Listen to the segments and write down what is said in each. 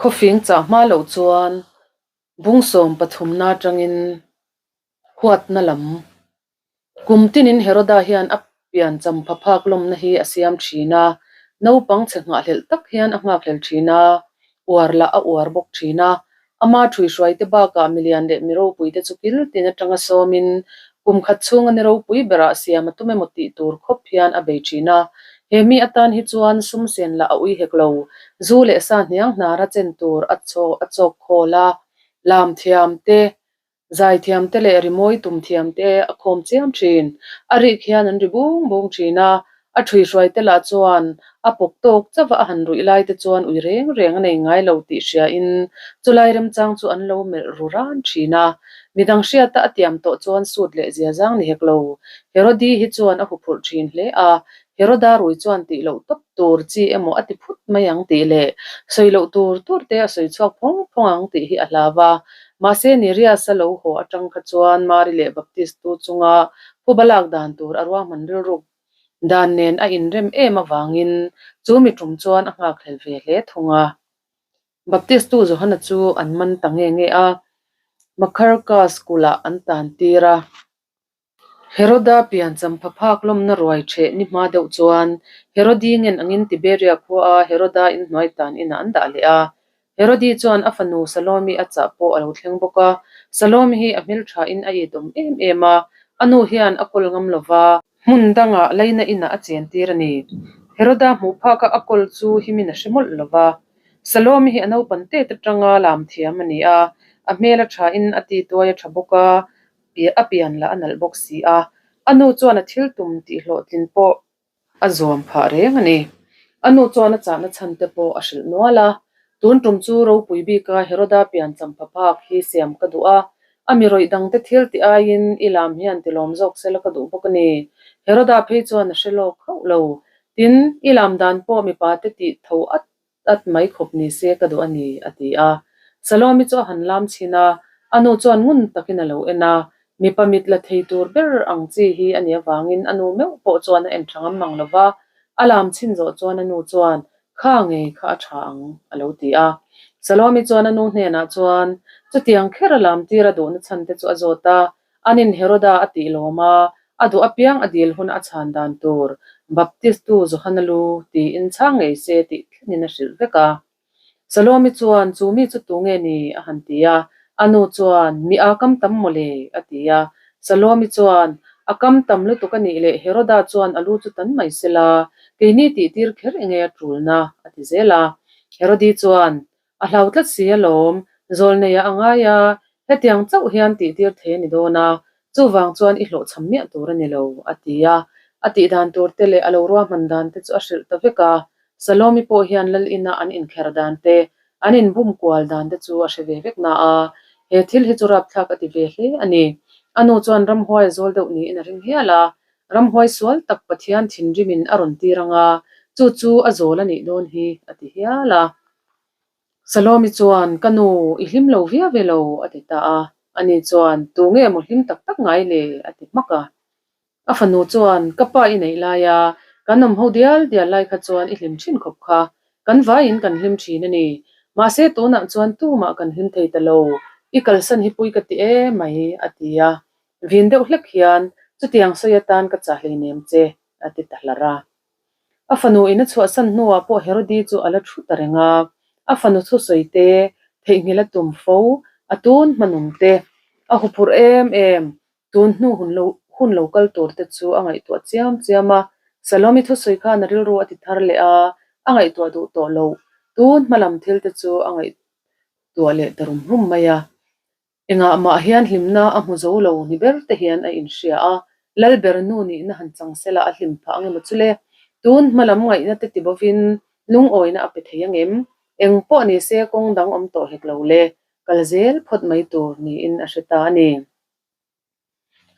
Khawfing chah hma loh chuan bung sawm pathumna atangin huatna lam kum tinin Heroda hian a pian champha phak lawmna hi a siam thin a, naupang chhe nghahhlelh tak hian a nghakhlel thin a, uar lah a uar bawk thin a. Ama ṭhuihruaite bakah milian leh mi ropuite chu kil tin atanga sawmin kum khat chhunga ni ropui berah siam a tum emaw tih tur khawp hian a bei thin a. He mi atan hi chuan sum sen lah a ui hek lo. Zu leh sa hniang hnara chen tur a chawk khawl a, lam thiam te Zaithiam te leh rimawi tum thiam te a khawm chiam thin. A rik hian an ri bung bung thin a, a ṭhuihruai te lah chuan a pawk tawk chauh a a han ruih lai te chuan ui reng reng a nei ngai lo tih hria in chulai remchang chu an lo melh ru ran thin a. Midang hriata a tiam tawh chuan sut leh zia zang ni hek lo. Herodi hi chuan a huphurh thin hle a, Heroda rui chuan tih loh tawp tur chi emaw a ti phut mai ang tih leh sawi loh tur tur te a sawi chhuak phawng phawng ang tih hi a hlau a. Mahse Nerias-a lo haw atang kha chuan Mari leh Baptist tu chunga phuba lak dan tur a ruahman rilruk dan nen a inrem em avangin chu mi tum chuan a nghakhlel ve hle thung a. Baptist tu Johana chu an man ta nge nge a, Makharka School-ah an tan tir a. Heroda pian champha phak lawmna ruai ṭheh ni hma deuh chuan Herodi ngen angin Tiberia khua Heroda inhnuai tan inah an dah leh a. Herodi chuan a fanu Salomi a chah pawh a lo thleng bawk a. Salomi hi a hmelṭhain a itawm em em a, a nu hian a kawl ngam lo va. Hmun dangah leina inah a chentir a ni. Heroda hmuh phaka a kawl chu himin a hre mawlh lo va. Salomi hi a naupan tet atanga lam thiam a ni a, a hmel a ṭhain a tituai a ṭha bawk a. a pian lah a nalh bawk si a, a nu chuan a thil tum tih hlawhtlin pawh a zuam phah reng a ni. A nu chuan a chahna chhan te pawh a hrilh nual a, tun tum chu ropui bika Heroda pian champha phak hi siam ka duh a, a mi rawih dangte thil tih aiin i lam hian tilawm zawk sela ka duh bawk a ni. Heroda phei chuan a hre lawk hauh lo. Tin, i lam dan pawh mipa te tih tho at At mai khawp ni se ka duh a ni, a ti a. Salomi chu a han lam chhin a, a nu chuan ngun takin a lo en a. Mipa mit la thei tur ber ang chi hi a nih avangin a nu meuh pawh chuan a en tha ngam mang lo va. A lam chhin zawh chuan a nu chuan, Kha ngei kha a tha ang, a lo ti a. Salomi chuan a nu hnenah chuan, Chutiang kher a lam tir a duhna chhan te chu a zawt a, Anin Heroda a tih lawm a, a duh apiang a dil hun a chhan dan tur Baptistu Johana lu tiin chhang ngei se tih thlengin a hrilh vek a. Salomi chuan, Chu mi chu tu nge ni? a han ti a. A nu chuan, Mi a kam tam maw le? a ti a. Salomi chuan, A kam tam lutuk a nih leh Heroda chuan a lu chu tan mai sela, keini tihtir kher enge a tulna? a ti zel a. Herodi chuan, A hlau tlat si alawm, zawlneia a ngai a, hetiang chauh hian tihtir thei a ni dawn a, chuvang chuan i hlawhchham miah tur a ni lo, a ti a. A tih dan tur te leh a lo ruahman dan te chu a hrilh ta vek a. Salomi pawh hian Lal ina an inkher dan te, an inbum kual dan te chu a hre ve vek na a, he thil hi chu rapthlak a ti ve hle a ni. A nu chuan ramhuai a zawl deuh niin a ring hial a, ramhuai sual tak Pathian thinrimin a rawn tir ang a, chu chu a zawl a nih dawn hi, a ti hial a. Salomi chuan, Ka nu, i hlim lo viau ve lo, a ti ta a. Ani chuan, Tu nge maw hlim tak tak ngai le? a ti hmak a. A fanu chuan, Ka pa i neih lai a, kan awm ho dial dial lai kha chuan i hlim thin khawp kha. Kan vaiin kan hlim thin a ni. Mahse tunah chuan tumah kan hlim thei ta lo. I kalsan hi pui ka ti em mai, a ti a. Vin deuh hlek hian, Chutiang sawi atan ka chah hleinem che, a ti ta hlar a. A fanu in a chhuahsan hnuah pawh Herodi chu a la thu ta reng a, a fanu thusawi te, theihnghilh a tum fo, a tun hmanum te, a huphurh em em, tun hnu hun lo hun lo kal tur te chu a ngaihtuah chiam chiam a. Salomi thusawi khan a rilru a ti thar leh a, a ngaihtuah duh tawh loh, tun hmalam thil te chu a ngaihtuah leh ta rum rum mai a. Engah mah hian hlimna a hmu zo lo ni ber te hian a inhria a, Lalber nu nihna han chang sela a hlim phah ang emaw chu le? Tun hma lam ngaihna te ti bovin lungawina a pe thei ang em? Eng pawh ni se kawng dang awm tawh hek lo le, kal zel phawt mai tur niin a hre ta a ni.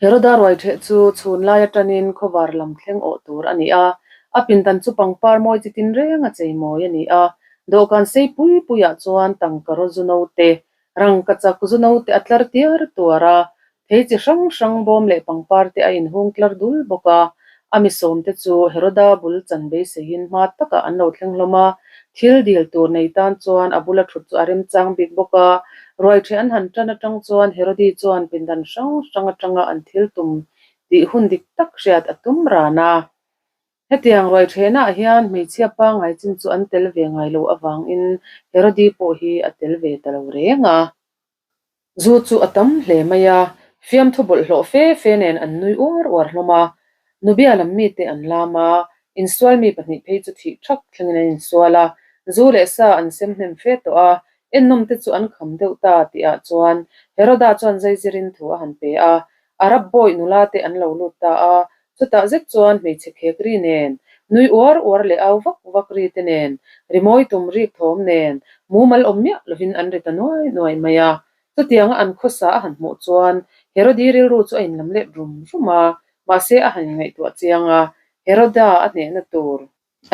Heroda ruai ṭheh chu chhun lai aṭanin khawvar lam thleng awh tur a ni a, a pindan chu pangpar mawi chi tin reng a chei mawi a ni a. Dawhkan sei pui puiah chuan tangka raw zu note, rangka chak zu note a tlar tiar tuar a, thei chi hrang hrang bawm leh pangpar te a inhung tlar dul bawk a. A mi sawmte chu Heroda bul chan beiseiin hma takah an lo thleng hlawm a, thil dil tur nei tan chuan a bula thut chu a remchang bik bawk a. Ruaiṭhe an han ṭan aṭang chuan Herodi chuan pindan hrang hrang aṭanga an thil tum tih hun dik tak hriat a tum ran a. Hetiang ruaiṭhenah hian hmeichhia pangngai chin chu an tel ve ngai lo avangin Herodi pawh hi a tel ve ta lo reng a. Zu chu a tam hle mai a, fiamthu bawlhhlawh fe fe nen an nui uar uar hlawm a. Nubia lam mite an lam a, insual mi pahnih phei chu thih thak thlengin an insual a, zu leh sa an sem hnem fe tawh a, ennawm te chu an kham deuh ta tihah chuan Heroda chuan zaizirin thu a han pe a, Arab bawi nula te an lo lut ta a, chutah zet chuan hmeichhe khek ri nen, nui uar uar leh au vak vak ri te nen, rimawi tum rik thawm nen, mumal awm miah lovin an ri ta nuai nuai mai a. Chutianga an khawsa a han hmuh chuan Herodi rilru chu a inlam let rum rum a, mahse a han inngaihtuah chiang a, Heroda a hnehna tur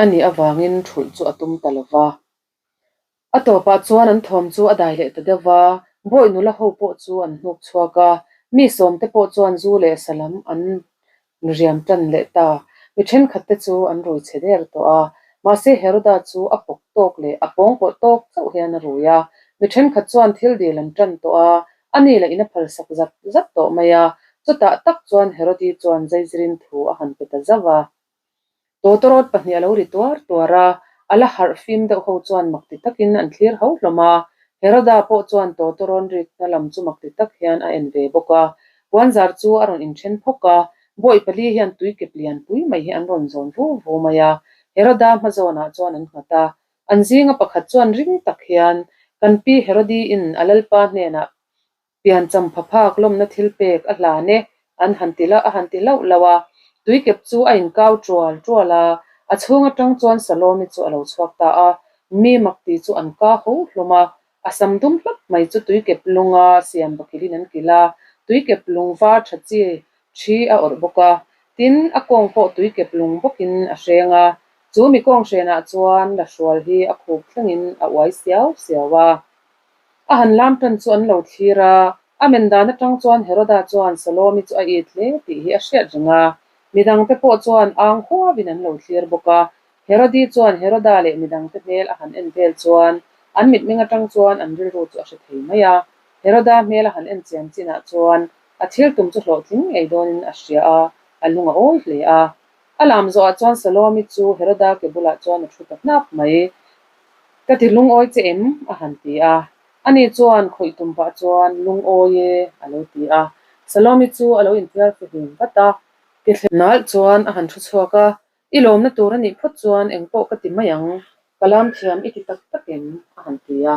a nih avangin thulh chu a tum ta lo va. A tawpah chuan an thawm chu a dai leh ta deuh va, bawi nula ho pawh chu an hnuk chhuak a, mi sawmte pawh chuan zu leh salam an riam tan leh ta. Mi thenkhatte chu an rui chhe der tawh a, mahse Heroda chu a pawk tawk leh a pawng pawh tawk chauh hian a rui a. Mi thenkhat chuan thil dil an tan tawh a, ani lah in a phalsak zat zat tawh mai a, chutah tak chuan Herodi chuan zaizirin thu a han pe ta zauh a. Tawtawrawt pahnih a lo ri tuar tuar a, a la harh fim deuh ho chuan mak ti takin an thlir ho hlawm a. Heroda pawh chuan tawtawrawn rikna lam chu mak ti tak hian a en ve bawk a. Puanzar chu a rawn inthen phawk a, bawi pali hian tuikep lianpui mai hi an rawn zawn vu vu mai a. Heroda hma zawnah chuan an nghat a, an zinga pakhat chuan ring tak hian, Kan pi Herodi-in a lalpa hnenah Piancham phaphak lawmna thil pek a hlan e, an han ti a han ti hlauh hlauh a. Tuikep chu a inkau tual tual a, a chhung atang chuan Salome chu a lo chhuak ta a. Mi makti chu an ka ho hlawm a, a sam dum hlap mai chu tuikep lunga siam bakilin an kilh a, tuikep lung var tha chi thi a awrh bawk a. Tin, a kawng pawh tuikep lung bawkin a hreng a, chu mi kawng hrenah chuan la hrual hi a khup thlengin a uai siau siau a. A han lam tan chu an lo thlir a, a men dan atang chuan Heroda chuan Salome chu a it hle tih hi a hriat reng a. Midangte pawh chuan ang huavin an lo thlir bawk a. Herodi chuan Heroda leh midangte hmel a han en vel chuan an mitmeng atang chuan an rilru chu a hre thei mai a. Heroda hmel a han en chian chinah chuan a thil tum chu hlawhtling ngei dawnin a hria a, a lung a awi hle a. A lam zawhah chuan Salome chu Heroda ke bulah chuan a thu ta hnap mai. Ka ti lungawi che em? a han ti a. Ani chuan khawih tum pah chuan, Lungawi e, a lo ti a. Salome chu a lo inthiar fihlim vat a. Ke thleng nalh chuan a han thu chhuak a, I lawmna tur a nih phawt chuan engpawh ka ti mai ang, ka lam thiam i ti tak tak em? a han ti a.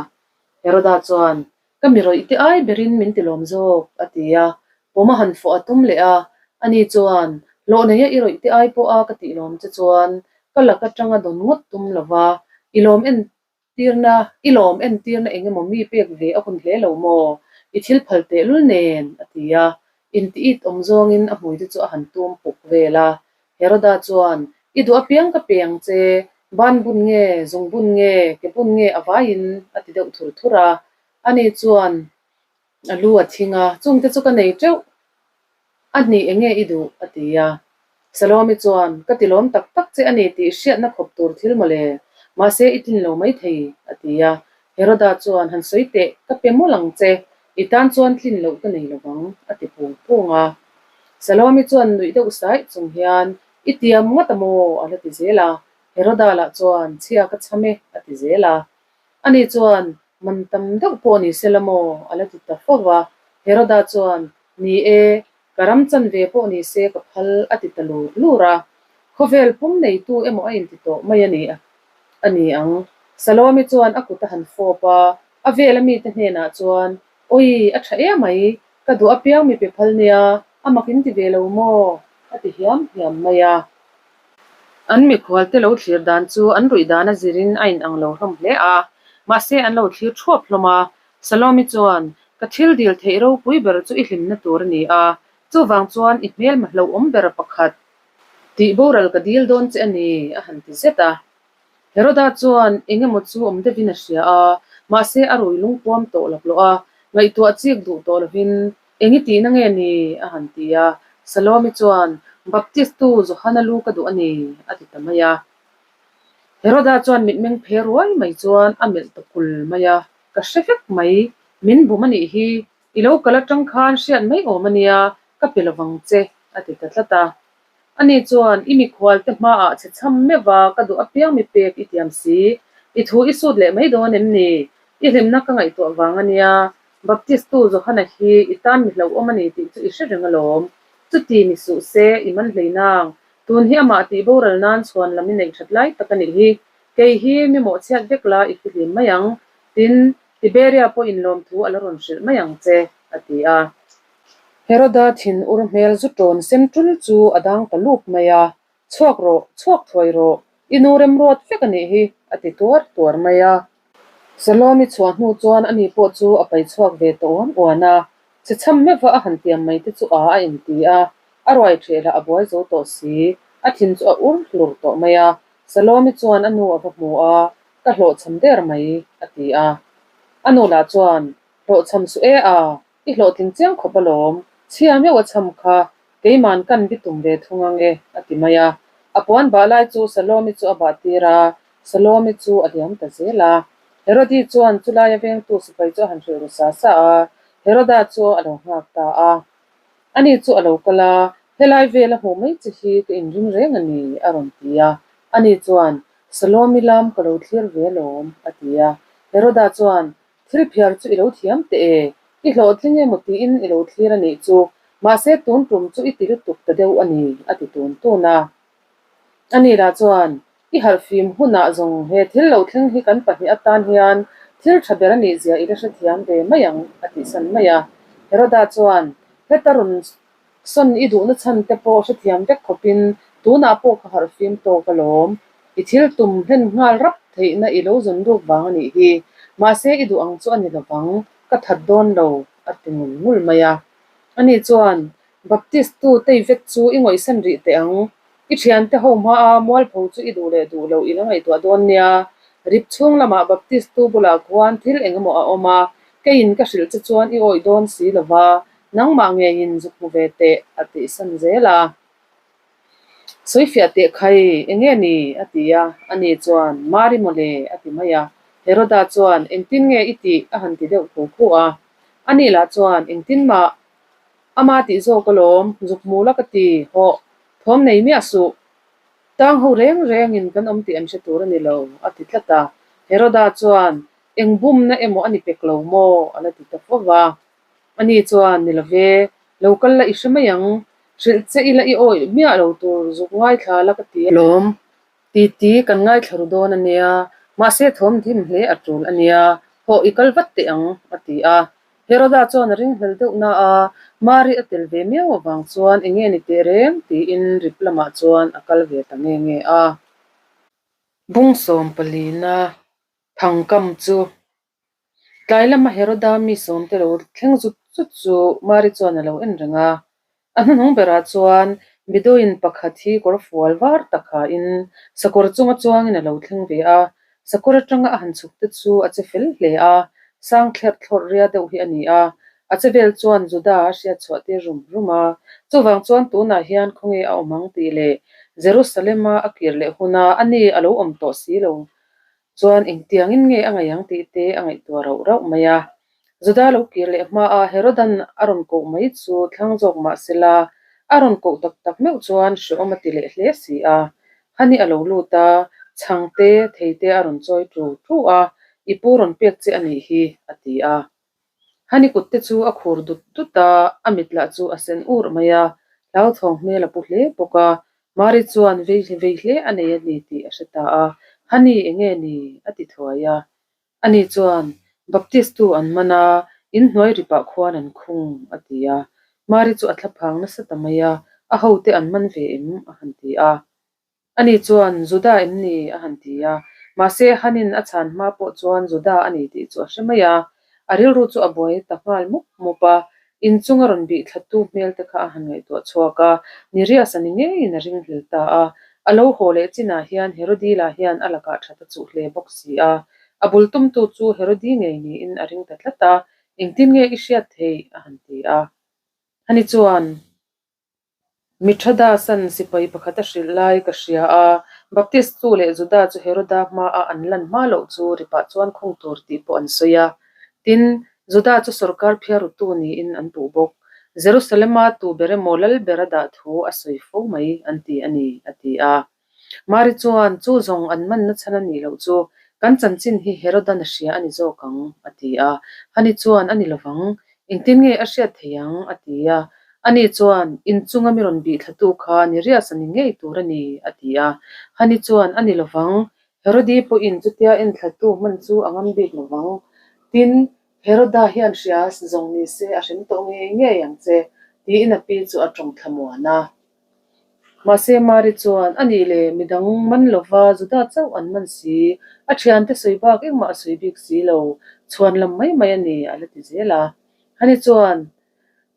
Heroda chuan, Ka mi rawih te ai berin min ti lawm zawk, a ti a. Pawm a han fawh a tum leh a, ani chuan, Hlawh neia i rawih te ai pawha ka tih lawm che chuan ka lak atanga dawn ngawt tum lo va, i lawm entirna, i lawm entirna eng emaw mi pek ve a hun hle lo maw? I thil phal tehlul nen, a ti a. Inti it awm zawngin a hmuite chu a han tum puk vel a. Heroda chuan, I duh apiang ka pe ang che, ban bun nge, zung bun nge, ke bun nge a vaiin, a ti deuh thur thur a. Ani chuan a lu a thing a, Chungte chu ka nei teuh, a hnih eng nge i duh? a ti a. Salome chuan, Ka ti lawm tak tak che a ni tih hriatna khawp tur thil mawle, mahse i tlin lo maithei, a ti a. Heroda chuan, Han sawi teh, ka pe mawlh ang che, i tan chuan tlin loh ka nei lovang, a ti pung pung a. Salome chuan nuih deuh saih chung hian, I tiam ngawt a maw? a la ti zel a. Heroda lah chuan, Chhia ka chham e, a ti zel a. Ani chuan, Man tam deuh pawh ni se la maw? a la ti ta fo va. Heroda chuan, Ni e, ka ram chan ve pawh ni se ka phal, a ti ta lur lur a. Khawvel pum neitu emaw a inti tawh mai a ni a ni ang. Salome chuan a kut a han fawp a, a vela mite hnenah chuan, Awi, a tha emai, ka duh apiang mi pe phal nia, a mak in ti ve lo maw? a ti hiam hiam mai a. An mikhualte lo thlir dan chu an ruih dan a zirin a inang lo hlawm hle a, mahse an lo thlir thuap hlawm a. Salome chuan, Ka thil dil theih ropui ber chu i hlimna tur a ni a, chuvang chuan i hmelma hlauhawm ber pakhat tih boral ka dil dawn che a ni, a han ti zet a. Heroda chuan eng emaw chu awm deuhin a hria a, mahse a rui lungpuam tawh laklawh a, ngaihtuah chik duh tawh lovin, Eng i tihna nge ni? a han ti a. Salome chuan, Baptistu Johana lu ka duh a ni, a ti ta mai a. Heroda chuan mitmeng phe ruai mai chuan a melh ta kul mai a, Ka hre vek mai, min bum a nih hi, i lo kal atang khan hriat mai awm a nia, ka pe lovang che, a ti ta tlat a. Ani chuan, I mikhualte hmaah che chham meuh va, ka duh apiang mi pek i tiam si, i thu i sut leh mai dawn em ni? I hlimna ka ngaihtuah vang a nia, Baptistu Johana hi i tan mi hlauhawm a ni tih chu i hre reng alawm. Chuti ni suh se, i man hlei nang. Tun hi amah tih boral nan chhuan lam i neih that lai tak a nih hi. Kei hi mi mawhchhiat vek la i fihlim mai ang. Tin, Tiberia pawh inlawmthu a la rawn hrilh mai ang che, a ti a. Heroda thin ur hmel zu ṭawn sen ṭul chu a dang ta lup mai a, Chhuak rawh, chhuak thuai rawh, i nu remruat vek a nih hi, a ti tuar tuar mai a. Salomi chhuah hnu chuan ani pawh chu a pai chhuak ve ta uan uan a, chhe chham meuh va a han tiam mai te chu a a inti a, a ruai ṭheh lah a buai zo tawh si, a thin chu a ur hlur tawh mai a. Salomi chuan a nu a va hmu a, Ka hlawhchham der mai, a ti a. A nu lah chuan, Hlawhchham suh e a, I hlawhtling chiang khawp alawm, chhia meuh a chham kha, keiman kan bi tum ve thung ang e, a ti mai a. A puan bah lai chu Salomi chu a bah tir a, Salomi chu a liam ta zel a. Herodi chuan chulaia vengtu sipai chu a han hrilh ru sa sa a, Heroda chu a lo nghak ta a. Ani chu a lo kal a, helai vel a hmuh mai che hi ka inring reng a ni, a rawn ti a. Ani chuan, Salomi lam ka lo thlir ve alawm, a ti a. Heroda chuan, Thil phiar chu i lo thiam teh e, i hlawhtling emaw tiin i lo thlir a nih chu, mahse tun tum chu i ti lutuk ta deuh a ni, a ti tun tun a. Ani lah chuan, I harhfim hunah zawng he thil lo thleng hi kan pahnih atan hian thil tha ber a nih zia i la hrethiam ve mai ang, a tihsan mai a. Heroda chuan, Heta rawn Sawn i duhna chhan te pawh hrethiam vek khawpin tunah pawh ka harhfim tawk alawm. I thil tum hlen nghal rap theihna i lo zawn ruk vang a nih hi. Mahse i duh ang chu a ni lovang, ka that dawn lo, a ti ngul ngul mai a. Ani chuan, Baptist tu tei vet chu i ngawihsan rih teh ang. I thiante ho hmaa mualpho chu i duh leh duh loh i la ngaihtuah dawn nia. Rip chhung lamah Baptist tu bulah khuan thil eng emaw a awm a, keiin ka hrilh che chuan i awih dawn si lova, Nangmah ngeiin zuk hmu ve teh, a tihsan zel a. Sawifiah teh khai, eng nge ni? a ti a. Ani chuan, Mari mawle, a ti mai a. Heroda chuan, Engtin nge i tih? a han ti deuh khu khu a. Ani lah chuan, Engtin mah? Ama tih zawk alawm, zuk hmu la ka ti, hawh, thawm nei miah suh. Tang ho reng rengin kan awm tih an hre tur a ni lo, a ti tlat a. Heroda chuan, Eng bumna emaw a ni pek lo maw? a la ti ta fo va. Ani chuan, Ni lo ve, lo kal la i hre mai ang, hrilh che ila i awih miah lo tur zuk ngaithla la ka ti a. Lawm, titi kan ngaithla ru dawn a nia, mahse thawm dim hle a tul a nia, hawh i kal vat teh ang, a ti a. Heroda chuan a ringhlel deuh na a, Mari a tel ve miau avang chuan eng nge ni teh reng tiin rip lamah chuan a kal ve ta nge nge a. Bung sawm palina thangkam chu Tlai lama Heroda mi sawmte lo thleng zut zut chu Mari chuan a lo en reng a. A hnuhnung berah chuan Bedouin pakhat hi kawr fual var tak hain sakawr chunga chuangin a lo thleng ve a. Sakawr atanga a han chhuk te chu a che fel hle a, sang thlerh thlawrh ria deuh hi a ni a. A che vel chuan Juda a hriat chhuah tir rum rum a. Chuvang chuan tunah hian khawnge a awm ang tih leh Jerusalem-a a kir leh huna a ni a lo awm tawh si lo Chuan engtiangin nge a ngaih ang tih te a ngaihtuah rauh rauh mai a. Juda lo kir leh hmaa Herodan a rawn koh mai chu thlang zawk mah sela, a rawn koh tak tak meuh chuan hrehawm a ti leh hle si a. Hani a lo lut a, chhang te, thei te a rawn chawi ṭu ṭu a, I pu rawn pek che a nih hi, a ti a. Hani kut te chu a khur dut dut a, a mit lah chu a sen ur mai a, hlauthawng hmel a pu hle bawk a. Mari chuan vei vei hle a nei a ni tih a hre ta a, Hani eng nge ni? a ti thuai a. Ani chuan, Baptist tu an man a, in hnuai ripah khuan an khung, a ti a. Mari chu a thlaphang nasa ta mai a, A hote an man ve em? a han ti a. Ani chuan, Juda em ni? a han ti a. Mahse, Hanin a chhan hma pawh chuan Juda a ni tih chu a hre mai a. A rilru chu a buai ta nghal mup mup a. Inchung a rawn bih thlattu hmel te kha a han ngaihtuah chhuak a, Nirias a ni ngeiin a ringhlel ta a. A lo haw leh chinah hian Herodi lah hian a lakah that a chuh hle bawk si a. A bul tumtu chu Herodi ngei niin a ring ta tlat a, Engtin nge i hriat theih? a han ti a. Hani chuan. Mithadasan sipai pakhat a hrilh lai ka hria a, Baptist-tu leh Juda chu Heroda hmaah an lan hma loh chu ripah chuan khung tur tih pawh an sawi a. Tin, Juda chu sorkar phiarrutu niin an puh bawk. Jerusalema tu ber emaw lal ber a dah thu a sawi fo mai an ti a ni, a ti a. Mari chuan, Chu zawng an manna chhan a nih loh chu kan chanchin hi Herodan a hria a ni zawk ang, a ti a. Hani chuan, A ni lovang, engtin nge a hriat thei ang? a ti a. Ani chuan, In chunga mi rawn bih thlatu kha Nerias a ni ngei tur a ni, a ti a. Hani chuan, A ni lovang, Herodi pawhin chutia en thlatu hman chu a ngam bik lovang. Tin, Heroda hian hria zawng ni se a hrem tawh ngei ngei ang che, tiin a pi chu a tawng thlamuan a. Mahse Mari chuan, A nih le, midang man lova Juda chauh an man si, a thiante sawi bak engmah a sawi bik si lo, chhuan lam mai mai a ni, a la ti zel a. Hani chuan,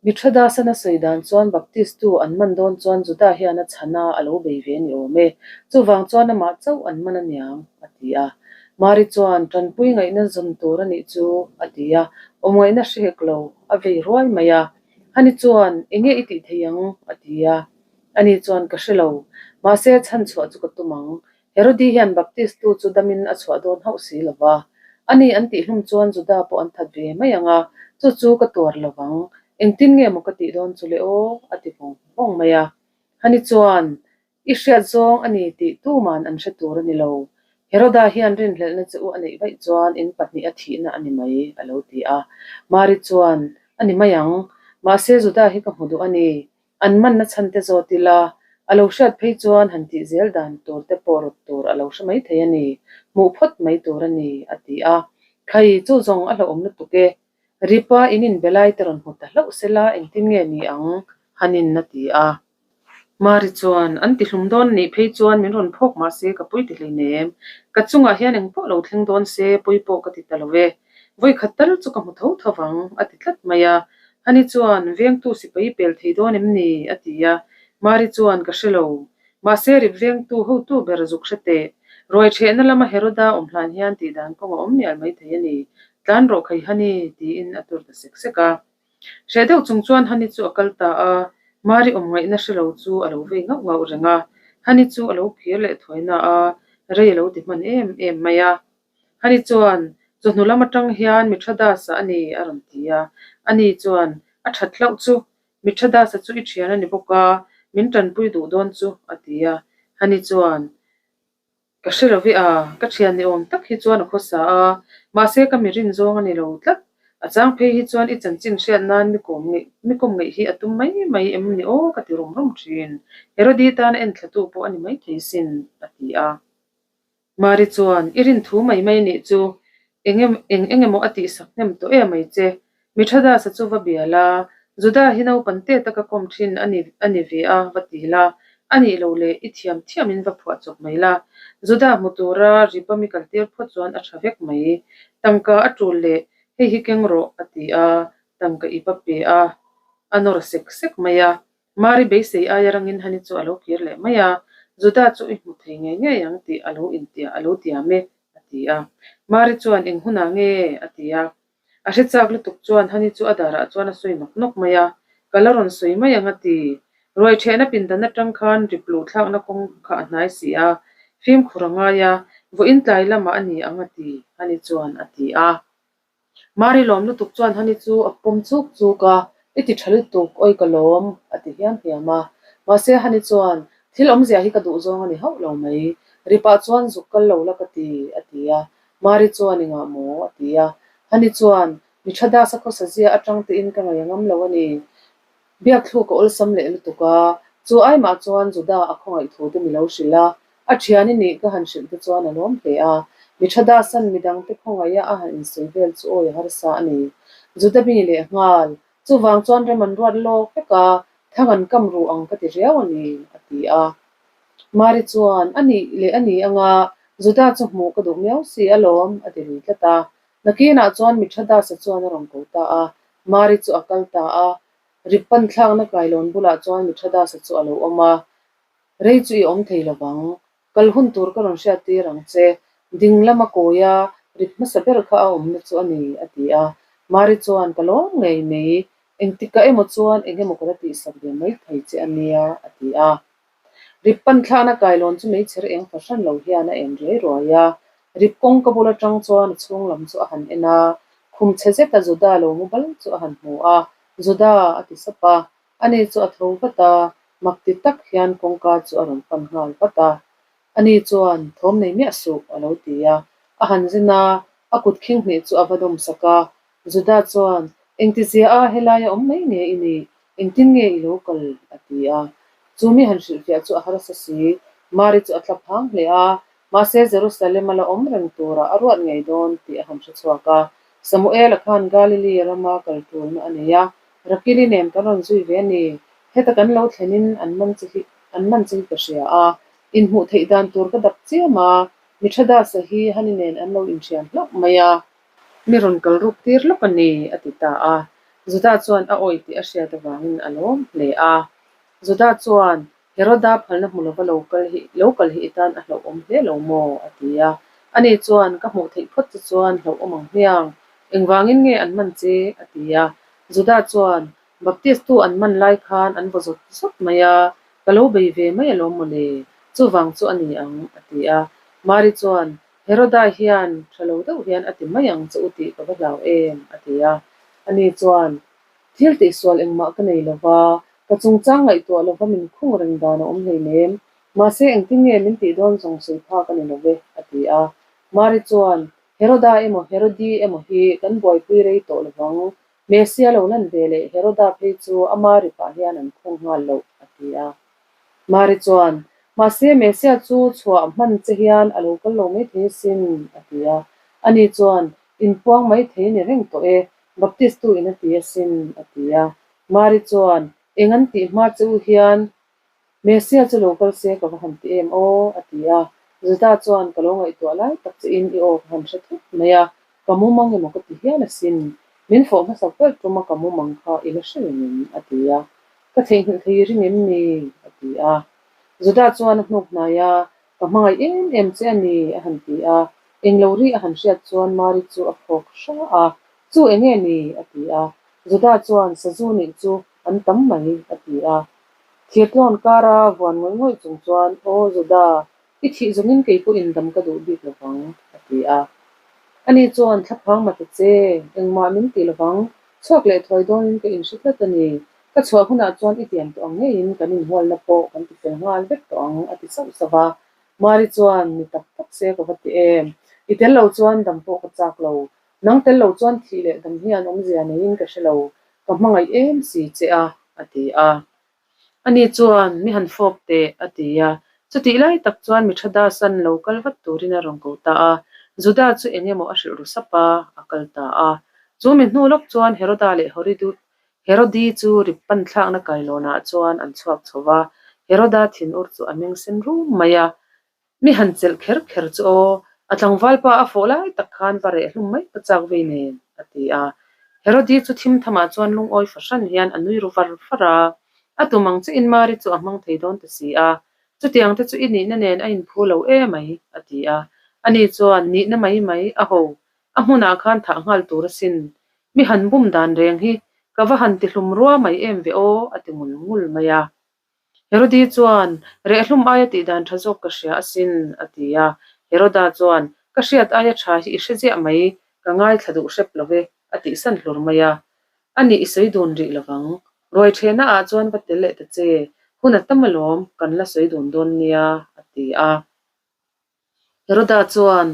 Mi tha Dasan a sawi dan chuan Baptist-tu an man dawn chuan Juda hian a chhan a, a lo bei ve ni awm e. Chuvang chuan amah chauh an man a niang, a ti a. Mari chuan, Tanpui ngaihna zawn tur a nih chu, a ti a, awm ngaihna hre hek lo, a vei ruai mai a. Ani chuan, Enge i tih thei ang? a ti a. Ani chuan, Ka hre lo. Mahse, chhan chhuah chu ka tum ang. Herodi hian Baptist-tu chu damin a chhuah dawn hauh si lo va. Ani an tih hlum chuan Juda pawh an that ve mai ang a, chu chu ka tuar lo vang. Engtin nge maw ka tih dawn chu le aw? a ti vawng vawng mai a. Hani chuan, I hriat zawng a ni tih tuman an hre tur a ni lo. Heroda hian rinhlelhna che u a neih vaih chuan in pahniha thihna a ni mai, a lo ti a. Mari chuan, A ni mai ang. Mahse Juda hi ka hmu duh a ni. An manna chhan te zawt ila, a lo hriat phei chuan han tih zel dan tur te pawh rawt tur a lo hre mai thei a ni. Hmuh phawt mai tur a ni, a ti a. Khai, chu zawng a hlauhawm lutuk e. Ripa in inbe lai te rawn hmu ta hlauh sela engtin nge ni ang? Hanin a ti a. Mari chuan, An ti hlum dawn nih phei chuan min rawn phawk mah se ka pawi ti hleinem. Ka chungah hian eng pawh lo thleng dawn se pawi pawh ka ti ta lo e. Vawi khat tal chu ka hmu tho tho vang, a ti tlat mai a. Hani chuan, Vengtu sipai pel thei dawn em ni? a ti a. Mari chuan, Ka hre lo. Mahse rip vengtu hotu ber zuk hre teh. Ruai ṭhehna lama Heroda awm hlan hian tihdan kawng a awm mial mai thei a ni. Tlan rawh khai Hani, tiin a tur ta sek sek a. Hreh deuh chung chuan Hani chu a kal ta a, Mari awm ngaihna hre lo chu a lo vei ngauh ngauh reng a. Hani chu a lo phir leh thuai na a, rei a lo ti hman em em mai a. Hani chuan, Chawhnu lam atang hian Mithradasa a ni, a rawn ti a. Ani chuan, A that hlauh chu, Mithradasa chu i thian a ni bawk a, min tanpui duh dawn chu, a ti a. Hani chuan, Ka hre lo ve a, ka thian ni awm tak hi chuan a khawsa a, mahse ka mi rin zawng a ni lo tlat. A chang phei hi chuan i chanchin hriat nan mi kawm ngeih mi kawm ngeih hi a tum mai mai em ni aw ka ti rum rum thin. Herodi tana en thlatu pawh a ni maithei sin, a ti a. Mari chuan, I rin thu mai mai nih chu eng eng eng emaw a tihsak hnem tawh em mai che. Mithradasa chu va bia la, Juda hi naupang te taka kawm thin a ni a ni ve a, va ti la, a nih loh leh i thiam thiamin va phuah chawp mai la. Juda hmu tura ripa mi kaltir phawt chuan a tha vek mai. Tangka a tul leh hei hi keng rawh, a ti a, tangka ip a pe a, a nawr sek sek mai a. Mari beisei aia rangin Hani chu a lo kir leh mai a, Juda chu i hmu thei ngei ngei ang tih a lo intia a lo tiam e, a ti a. Mari chuan eng hunah nge? a ti a. A hre chak lutuk chuan Hani chu a darah chuan a sawi nawk nawk mai a, Ka la rawn sawi mai ang a ti. Ruai ṭhehna pindan aṭang khan rip luh thlakna kawng kha a hnai si a, fimkhur a ngai a, vawiin tlai lamah a ni ang a ti, Hani chuan a ti a. Mari lawm lutuk chuan Hani chu a pawm chuk chuk a, I ti ṭha lutuk, awi ka lawm, a ti hiam hiam a. Mahse Hani chuan, Thil awmzia hi ka duh zawng a ni hauh lo mai, ripah chuan zuk kal lo la ka ti, a ti a. Mari chuan engah maw? a ti a. Hani chuan, Mi tha dasa khawsa zia atang tein ka ngaih a ngam lo a ni. Biakthluk a awlsam leh lutuk a, chu aimah chuan Juda a khawngaih thu te mi lo hrilh a. A thian i nih ka han hrilh te chuan a lawm hle a. Mi tha dasan midang te khawngaiha a han insawi vel chu awi a harsa a ni. Juda mi leh nghal, chuvang chuan rem an ruat lawk vek a, thang an kam ruh ang ka ti riau a ni, a ti a. Mari chuan, A nih leh a ni anga, Juda chu hmuh ka duh miau si alawm, a ti lui tlat a. Nakinah chuan Mithradasa chuan a rawn ko ta a, Mari chu a kal ta a. Rip pan thlakna kailawn bulah chuan Mithradasa chu a lo awm a, Rei chu i awm thei lo vang, kal hun tur ka rawn hriat tir ang che, ding lama kawia rip hmasa ber kha a awmna chu a ni, a ti a. Mari chuan, Ka lawm ngei mai. Engtikah emaw chuan eng emaw ka la tihsak ve mai thei che a nia, a ti a. Rip pan thlahna kailawn chu meichher eng fahran lo hian a en riai ruai a. Rip kawngka bul atang chuan a chhung lam chu a han en a, khum chhe zeta Juda lo mu bal chu a han hmu a, Juda a ti sap a. Ani chu a tho vat a, mak ti tak hian kawngka chu a rawn pan nghal vat a. Ani chuan, Thawm nei miah suh, a lo ti a. A han zin a, a kut khing hnih chu a va dawm sak a. Juda chuan, Engtizia a helaia awm mai nge i nih? Engtin nge i lo kal? a ti a. Chu mi han hrilhfiah chu a harsa si. Mari chu a tla phang hle a, mahse Jerusalem a la awm reng turah a ruat ngei dawn tih a han hre chhuak a. Samuela khan Galilee rama kal tulna a nei a, Rakili nen kan rawn zui ve a ni. Heta kan lo thlenin an man che hi an man che hi ka hria a, inhmuh theih dan tur ka dap chiam a, Mithradasa hi Hani nen an lo inhriam hlauh mai a. Mi rawn kal ruk tir lawk a ni, a ti ta a. Juda chuan a awih tih a hriat avangin a lawm hle a. Juda chuan, Heroda phalna hmu lova lo kal hi, lo kal hi i tan a hlauhawm hle lo maw? a ti a. Ani chuan, Ka hmuh theih phawt che chuan hlauhawm ang hmiang. Engvangin nge an man che? a ti a. Juda chuan, Baptistu an man lai khan an vaw zawt zawt mai a, ka lo bei ve mai alawm mawle, chuvang chu a ni ang, a ti a. Mari chuan, Heroda hian tha lo deuh hian a ti mai ang che u tih ka va hlau em? a ti a. Ani chuan, Thil tihsual engmah ka nei lo va, ka chungchang ngaihtuah lova min khung reng dan a awm hleinem. Mahse engtin nge min tih dawn zawng sawi phak a ni lo ve, a ti a. Mari chuan, Heroda emaw Herodi emaw hi kan buaipui rei tawh lo vang. Messia lo lan ve leh Heroda phei chu ama ripah hian an khung nghal loh, a ti a. Mari chuan, Mahse, Messia chu chhuah hman che hian a lo kal lo mai thei asin, a ti a. Ani chuan, Inpuang mai thei ni reng tawh e, Baptistu in a ti asin, a ti a. Mari chuan, Eng an tih hma che u hian Messia chu lo kal se ka va han ti em aw, a ti a. Juda chuan, Ka lo ngaihtuah lai tak che in i aw ka han hre thut mai a, ka mumang emaw ka ti hial asin. Min fawh hmasak ber tum a ka mumang kha i la hre reng em? a ti a. Ka theihnghilh thei ring em ni? a ti a. Juda chuan a hnuk hnai a, Ka hmangaih em em che a ni, a han ti a. Englo ri a han hriat chuan Mari chu a phawk hra a, Chu eng nge ni? a ti a. Juda chuan, Sazu nih chu an tam mai, a ti a. Thirtlawn kara vuan ngawih ngawih chung chuan, Aw Juda, i thih zawngin kei pawhin dam ka duh bik lovang, a ti a. Ani chuan, Thlaphang mata che, engmah min ti lovang, chhuak leh thuai dawnin ka inhre tlat a ni. Ka chhuah hunah chuan i tiam tawh ang ngeiin kan inhualna pawh kan ti fel nghal vek tawh ang, a ti sauh sauh a. Mari chuan, Ni tak tak se ka va ti em? I tel lo chuan dam pawh ka chak lo. Nang tel lo chuan thih leh dam hian awmzia neiin ka hre lo, ka hmangaih em si che a, a ti a. Ani chuan, Mi han fawp teh, a ti a. Chutih lai tak chuan mi tha Dasan lo kal vat turin a rawn ko ta a. Juda chu eng emaw a hrilh ru sap a, a kal ta a. Chu mi hnu lawk chuan Heroda leh Herodi chu rip pan thlakna kailawnah chuan an chhuak chho va. Heroda thinur chu a meng sen rum mai a. Mi han chelh kher kher chu aw, a tlangval pa a fawh lai tak khan va reh hlum mai ka chak vei nen, a ti a. Herodi chu thim thamah chuan lungawi fahran hian a nui ru var var a. A tum ang chiahin Mari chu a hmang thei dawn ta si a. Chutiang te chu i nihna nen a inphu lo e mai, a ti a. Ani chuan, Nihna mai mai, a ho, a hmunah khan thah nghal tur asin. Mi han bum dan reng hi ka va han ti hlum rua mai em ve aw, a ti ngul ngul mai a. Herodi chuan, Rehhlum aia tih dan tha zawk ka hria asin, a ti a. Heroda chuan, Ka hriat aia tha hi i hre ziah mai, ka ngaithla duh hrep lo ve, a tihsan hlur mai a. A nih i sawi dun rih lovang. Ruai thehna ah chuan va tel leh ta che, hun a tam alawm, kan la sawi dun dawn nia, a ti a. Heroda chuan,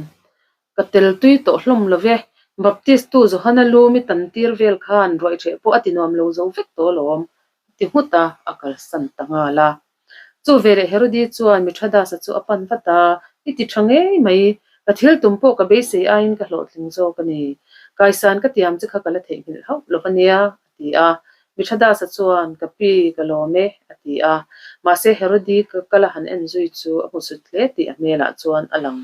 Ka tel tui tawh hlawm lo ve, Baptistu Johana lu mi tan tir vel khan ruaihṭheh pawh a ti nuam lo zo vek tawh alawm, a ti nghut a, a kalsan ta nghal a. Chu veleh Herodi chuan Mithradasa chu a pan vat a, I ti ṭha ngei mai, ka thil tum pawh ka beisei aiin ka hlawhtling zawk a ni. Kaisan ka tiam che kha ka la theihnghilh hauh lo va nia, a ti a. Mithradasa chuan, Ka pi, ka lawm e, a ti a. Mahse Herodi ka kal a han en zui chu a hmu sut hle tih a hmelah chuan a lang.